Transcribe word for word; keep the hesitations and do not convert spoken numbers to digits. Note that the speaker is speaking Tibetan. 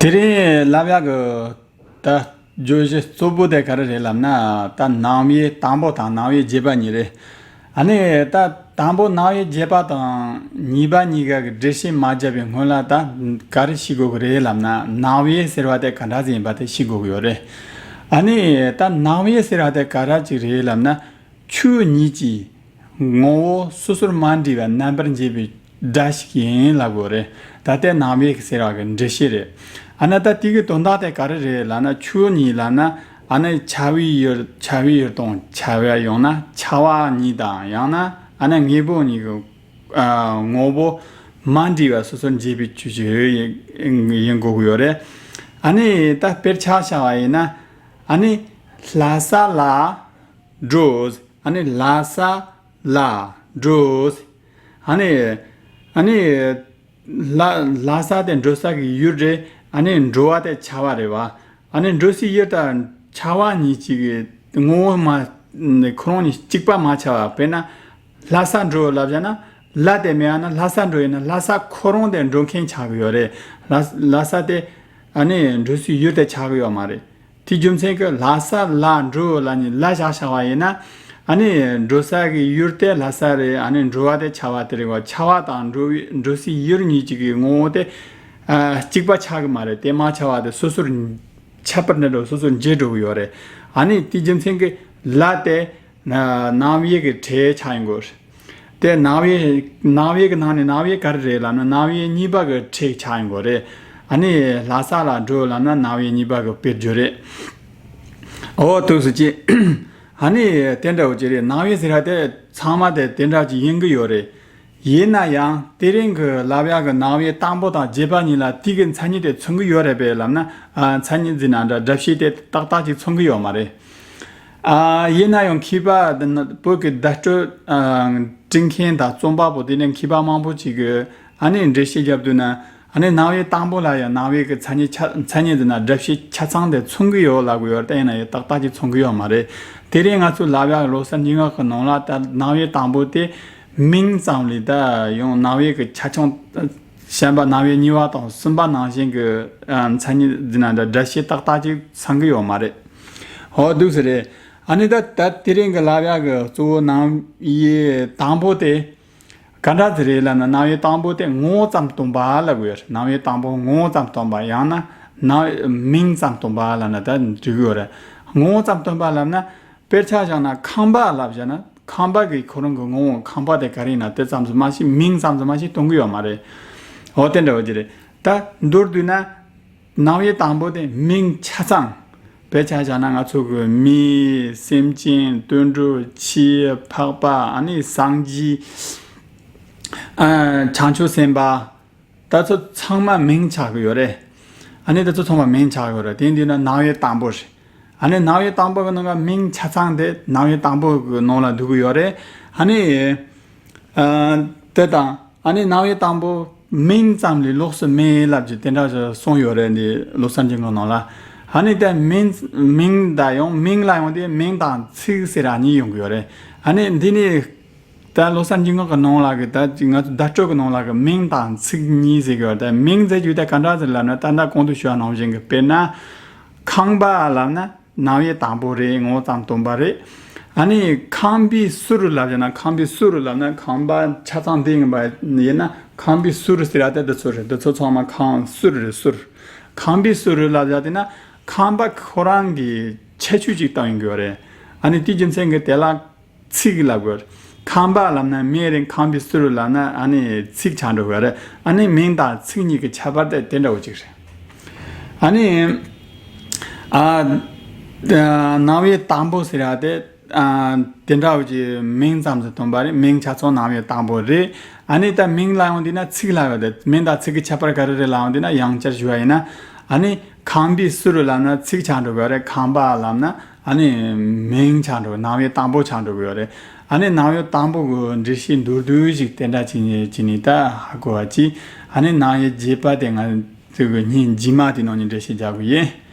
དེ་རིང་ལབ་ཡག་གི་ད་བརྗོད་གཞི་གཙོ་བོ་དེ་ག་རེ་རེད་ལབ་ན། ད་ནང་པའི་དང་པོ་དང་ནང་པའི་རྒྱས་པ་གཉིས་རེད། ཨ་ནི་ད་དང་པོ་ནང་པའི་རྒྱས་པ་དང་གཉིས་པ་གཉིས་ཀ་གི་འགྲེལ་བཤད་མ་བརྒྱབ་པའི་སྔོན་ལ་ད་ག་རེ་ཤེས་དགོས་ཀྱི་རེད་ལབ་ན། ནང་པའི་ཟེར་བ་དེ་ག་འདྲ་ཟིག་ཡིན་པ་དེ་ཤེས་དགོས་ཀྱི་ཡོད་རེད། ཨ་ནི་ད་ནང་པའི་ཟེར་བ་དེ་ག་འདྲ་ཅིག་རེད་ལབ་ན། ཆོས་ཉིད་ཀྱི་ངོ་བོ་སོ་སོར་མ་འདྲེས་པ་རྣམ་པར་འབྱེད་པའི་སྒྲ་ཞིག་ཡིན་ལབ་དགོས་རེད། ད་ལྟའི་ནང་པའི་ཟེར་བ་གི་འགྲེལ་བཤད་རེད། ཨ་ན་ད་དེ་གི་དོན་དག་དེ་ག་རེ་རེད་ལབ་ན། ཆོས་ཉིད་ལབ་ན་ཨ་ན་བྱ་བའི་ཡུལ། བྱ་བའི་ཡུལ་དང་བྱ་བ། ཡང་ན་བྱ་བ་ཉིད་དང་ཡང་ན་ཨ་ན་དངོས་པོ་ཉིད་ཀྱི་ངོ་བོ་མ་འདྲེས་པ་སོ་སོར་འབྱེད་པའི་ཆོས་ཅིག་ཡིན་དགོས་ཀྱི་ཡོད་རེད། ཨ་ནི་ད་དཔེར་ཆ་བཞག་པ་ཡིན་ན། ཨ་ནི་ལྷ་ས་ལ་འགྲོ། ཨ་ནི་ལྷ་ས་ལ་འགྲོ། ཨ་ནི་ཨ་ནི་ལྷ་ལྷ་ས་དེ་འགྲོ་ས་གི་ཡུལ་རེད། ཨ་ནི་འགྲོ་བ་དེ་བྱ་བ་རེད་བ། ཨ་ནི་འགྲོ་སའི་ཡུལ་དང་བྱ་བ་གཉིས་ཀྱི་ངོ་བོ་མ་ཁོ་རང་གཉིས་གཅིག་པ་མ་ཆགས་པ། དཔེར་ན་ལྷ་ས་འགྲོ་ལབ་བྱས་ན། ལ་དེ་མེད་ན་ལྷ་ས་འགྲོ་ཡིན་ན་ལྷ་ས་ཁོ་རང་དེ་འགྲོ་མཁན་ཆགས་ཀྱི་ཡོད་རེད། ལྷ་ལྷ་ས་དེ་ཨ་ནི་འགྲོ་སའི་ཡུལ་དེ་ཆགས་ཀྱི་ཡོད་མ་རེད། དེའི་རྒྱུ་མཚན་གྱིས་ལྷ་ས་ལ་འགྲོ་ལབ་ནས་ལ་བཞག་བཞག་པ་ཡིན་ན། ཨ་ནི་འགྲོ་ས་གི་ཡུལ་དེ་ལྷ་ས་རེད། ཨ་ནི་འགྲོ་བ་དེ་བྱ་བ་དེ་རེད་བ། བྱ་བ་དང་འགྲོ་བའི་འགྲོ་སའི་ཡུལ་གཉིས་ཀྱི་གི་ངོ་བོ་དེ་ཨ་གཅིག་པ་ཆགས་ཀྱི་མ་རེད། དེ་མ་ཆགས་པ་དེ་སོ་སོར་ཁྱད་པར་འདྲ་འགྲོ་སོ་སོར་འབྱེད་འགྲོ་གི་ཡོད་རེད། ཨ་ནི་དེའི་རྒྱུ་མཚན་གྱིས་ལ་དེ་ནང་པའི་གི་ཕྲད་ཆགས་ཡིན་དགོས། དེ་ནང་པའི་ནང་པའི་གི་ནང་ནས་ནང་པའི་ག་རེ་རེད་ལབ་ན། ནང་པའི་གཉིས་པ་གི་ཕྲད་ཆགས་ཡིན་དགོས་རེད། ཨ་ནི་ལྷ་ས་ལ་འགྲོ་ལབ་ན་ནང་པའི་གཉིས་པ་གི་དཔེར་བརྗོད་རེད། འོ་འདུག་སེ་བྱས། ཨ་ནི་དེ་འདྲ་བོ་ཅིག་རེད། ནང་པའི་ཟེར་བ་དེ་ཚང་མ་དེ་དེ་འདྲ་ཅིག་ཡིན་གི་ཡོད་རེད། ཡིན་ན་ཡང་དེ་རིང་གི་ལབ་ཡག་གི་ནང་པའི་དང་པོ་དང་རྒྱས་པ་གཉིས་ལ་དེ་གི་མཚན་ཉིད་དེ་མཚོན་གི་ཡོད་རེད་པས་ལབ་ན། ཨ་མཚན་ཉིད་ཟེར་ན་འདྲ་སྒྲ་བཤད་དེ་ཏག་ཏག་ཅིག་མཚོན་གི་ཡོད་མ་རེད། ཨ་ཡིན་ན་ཡང་མཁས་པ་འདི་ནི་བོད་ཀྱི་བརྡ་སྤྲོད་ཨ་འབྲི་མཁན་དང་རྩོམ་པ་པོ་དེ་ནས་མཁས་པ་མང་པོ་ཅིག་གིས་ཨ་ནི་འགྲེལ་བཤད་བརྒྱབ་དུས་ན། ཨ་ནི་ནང་པའི་དང་པོ་ལ་ཡང་ནང་པའི་གི་མཚན་ཉིད་ཆ་མཚན་ཉིད་འདི་ན་སྒྲ་བཤད་ཆ་ཚང་དེ་མཚོན་གི་ཡོད་ལབ་གི་ཡོད་རེད། ཡིན་ན་ཡང་ཏག་ཏག་ཅིག་མཚོན་གི་ཡོད་མ་རེད། དེ་རིང་ང་ཚོ་ལབ་ཡག་ལོ་གསར་སྙན་ངག་གི་ནང་ལ་ད་ནང་པའི་དང་པོ་དེ་མིང་ཙམ་ལས། ད་ཡང་ནང་པའི་གི་ཆ་ཆུང་གཞན་པ་ནང་པའི་གཉིས་པ་དང་གསུམ་པ་ནང་བཞིན་གི་ཨ་མཚན་ཉིད་འདི་ན་འདྲ་སྒྲ་བཤད་ཏག་ཏག་ཅིག་ཚང་གི་ཡོད་མ་རེད། འོ་འདུག་སེ་རེད། ཨ་ནི་ད་ད་དེ་རིང་གི་ལབ་ཡག་གི་གཙོ་བོ་ནང་པའི་དང་པོ་དེ་ག་འདྲ་ཟིག་རེད་ལབ་ན། ནང་པའི་དང་པོ་དེ་ངོ་བོ་ཙམ་སྟོན་པ་ལབ་གི་ཡོད་རེད། ནང་པའི་དང་པོ་ངོ་བོ་ཙམ་སྟོན་པ། ཡང་ན་ནང་མིང་ཙམ་སྟོན་པ་ལབ་ན་ད་འགྲིག་གི་ཡོད་རེད། ངོ་བོ་ཙམ་སྟོན་པ་ལབ་ན། དཔེར་ཆ་བཞག་ན་ཁང་པ་ལབ་བཞག་ན། ཁང་པ་གི་ཁོ་རང་གི་ངོ་བོ་ཁང་པ་དེ་ག་རེ་ཡིན་ན་དེ་ཙམ་ཟིག་མ་གཏོགས་མིང་ཙམ་ཟིག་མ་གཏོགས་སྟོན་གི་ཡོད་མ་རེད། འོ་དེ་འདྲ་བོ་ཅིག་རེད། ད་མདོར་བསྡུས་ན། ནང་པའི་དང་པོ་དེ་མིང་ཆ་ཚང་། དཔེར་ཆ་བཞག་ན་ང་ཚོ་གི་མི། སེམས་ཅན། དུད་འགྲོ། ཆུ། ཕག་པ། ཨ་ནི་སངས་རྒྱས། ཨ་བྱང་ཆུབ་སེམས་དཔའ། ད་ཚོ་ཚང་མ་མིང་ཆགས་གི་ཡོད་རེད། ཨ་ནི་ད་ཚོ་ཚང་མ་མིང་ཆགས་གི་ཡོད་རེད། དེ་འདི་ན་ནང་པའི་དང་པོ་རེད། ཨ་ནི་ནང་པའི་དང་པོ་གི་ནང་ག་མིང་ཆ་ཚང་དེ་ནང་པའི་དང་པོ་གི་ནང་ལ་འདུ་གི་ཡོད་རེད། ཨ་ནི་ཨ་དེ་དང་། ཨ་ནི་ནང་པའི་དང་པོ་མིང་ཙམ་ལས་ལོགས་སུ་མེད་ལབ་ཀྱི་དེ་འདྲ་ཞིག་གསུངས་ཡོད་རེད། འདི་ལོ་གསར་སྙན་ངག་ནང་ལ། ཨ་ནི་ད་མིང་མིང་ད་ཡང་མིང་ལ་ཡང་དེ་མིང་དང་ཚིག་ཟེར་ར་གཉིས་ཡོང་གི་ཡོད་རེད། ཨ་ནི་འདི་ནི་ད་ལོ་གསར་སྙན་ངག་གི་ནང་ལ་གི་ད་ང་ཚོ་བརྡ་སྤྲོད་གི་ནང་ལ་གི་མིང་དང་ཚིག་གཉིས་ཟེར་གི་ཡོད་རེད། མིང་ཟེར་རྒྱུ་དེ་ག་འདྲ་ཟེར་ལབ་ན། ད་ལྟ་གོང་དུ་ཞུ་བ་ནང་བཞིན་གི། དཔེར་ན་ཁང་པ་ལབ་ན། ནང་པའི་དང་པོ་རེད། ངོ་བོ་ཙམ་སྟོན་པ་རེད། ཨ་ནི་ཁང་པའི་ཟུར་ལབ་ཡིན་ན། ཁང་པའི་ཟུར་ལབ་ན་ཁང་པ་ཆ་ཚང་འདི་ཡིན་པ་ཡིན་ན། ཁང་པའི་ཟུར་ཟེར་ཡ་དེ་འདི་ཚོ་རེད། འདི་ཚོ་ཚང་མ་ཁང་ཟུར་རེད། ཟུར། ཁང་པའི་ཟུར་ལབ་ཡ་དེ་ན་ཁང་པ་ཁོ་རང་གི་ཁྱད་ཆོས་ཅིག་བཏང་ཡོང་གི་ཡོད་རེད། ཨ་ནི་དེའི་རྒྱུ་མཚན་གྱིས་དེ་ལ་ཚིག་ལབ་དགོས། ཁང་པ་ལབ་ན་མེད་རེད། ཁང་པའི་ཟུར་ལབ་ན་ཨ་ནི་ཚིག་ཆགས་འགྲོ་གི་རེད། ཨ་ནི་མིང་དང་ཚིག་གཉིས་ཀྱི་ཁྱད་པར་དེ་དེ་འདྲ་བོ་ཅིག་རེད། ཨ་ནི་ཨ་ནང་པའི་དང་པོ་ཟེར་ཡ་དེ་ཨ་དེ་འདྲ་བོ་ཅིག་མིང་ཙམ་ཟིག་སྟོན་པ་རེད། མིང་ཆ་ཚང་ནང་པའི་དང་པོ་རེད། ཨ་ནི་ད་མིང་ལ་ཡོང་དུས་ན་ཚིག་ལ་ཡོད་དེ། མིང་དང་ཚིག་གི་ཁྱད་པར་ག་རེ་རེད་ལ་ཡོང་དུས་ན། ཡང་བསྐྱར་ཞུ་བ་ཡིན་ན། ཨ་ནི་ཁང་པའི་ཟུར་ལབ་ན་ཚིག་ཆགས་འགྲོ་གི་རེད། ཁང་པ་ལབ་ན་ཨ་ནི་མིང་ཆགས་འགྲོ། ནང་པའི་དང་པོ་ཆགས་འགྲོ་གི་ཡོད་རེད། ཨ་ནི་ནང་པའི་དང་པོ་གི་འགྲེལ་བཤད་མདོར་བསྡུས་ཤིག་དེ་འདྲ་ཅིག་ནས་ཅིག་ནས་ད་ཧ་གོ་བ་ཅིག། ཨ་ནི་ནང་པའི་རྒྱས་པ་དེ་ང་ཚོ་གི་ཉིན་རྗེས་མ་དེ་ནང་ནས་འགྲེལ་བཤད་རྒྱག་གི་ཡིན།